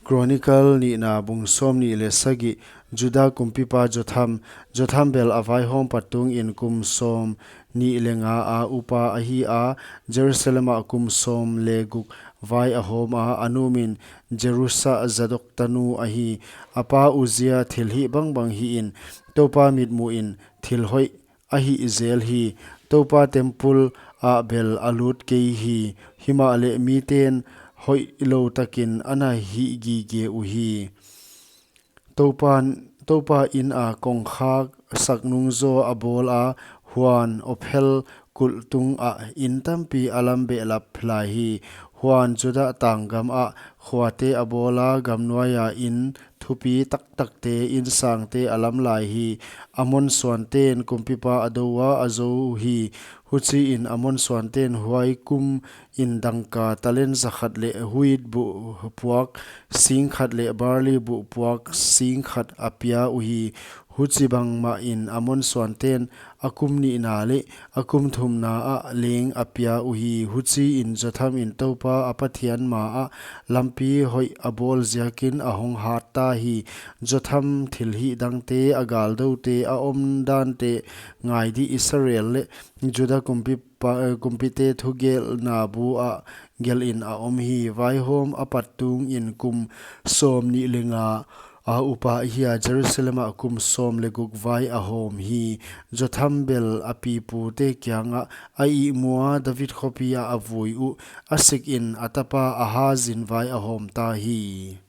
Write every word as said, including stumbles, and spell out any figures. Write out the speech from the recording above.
Chronicle nihna bung sawmnih leh sagih. Juda kumpipa Jotham. Jotham bel a vaihawm pat tungin kum sawmnih leh nga a upa ahi a, Jerusalem ah kum sawm leh guk vai a hawm a, a nu min Jerusa, Zadok tanu ahi. A pa Uzia thilhih bangbang hihin Toupa mitmuhin thil hoih a hih zel hi. Toupa temple ah bel a lut kei hi, himahleh miten hoihlou takin ana hih gige uhi. Toupa, Toupa in a kongkhak sak nung zaw a bawl a, huan Ophel kulh tungah inn tampi a lam behlap lai hi. Huan Juda tanggam ah khuate a bawl a, gamnuaia inn thupi taktakte, inn sangte a lam lai hi. Amon suanten kumpipa a dou a, a zou hi. Huchiin Amon suanten huai kumin dangka talent zakhat leh huit buhpuak singkhat leh barli buhpuak singkhat a pia uhi. Huchibang mahin Amon suanten a kum nihna leh a kum thumna ah leng a pia uhi. Huchiin Jotham in Toupa a Pathian maah lampi hoih a bawl ziakin a hong hat ta hi. Jotham thilhih dangte, a galdoute, a omdante ngai dih, Israel leh Juda kumpipa, kumpite thugelhna bu ah gelhin a om hi. Vaihawm a pat tungin kum sawmnih leh nga a upa ahi a, Jerusalem ah kum sawm leh guk vai a hawm hi. Jotham bel a pipute kiangah a ihmu a, David khopi ah a vui uh. A sikin a tapa Ahaz in vai a hawm ta hi.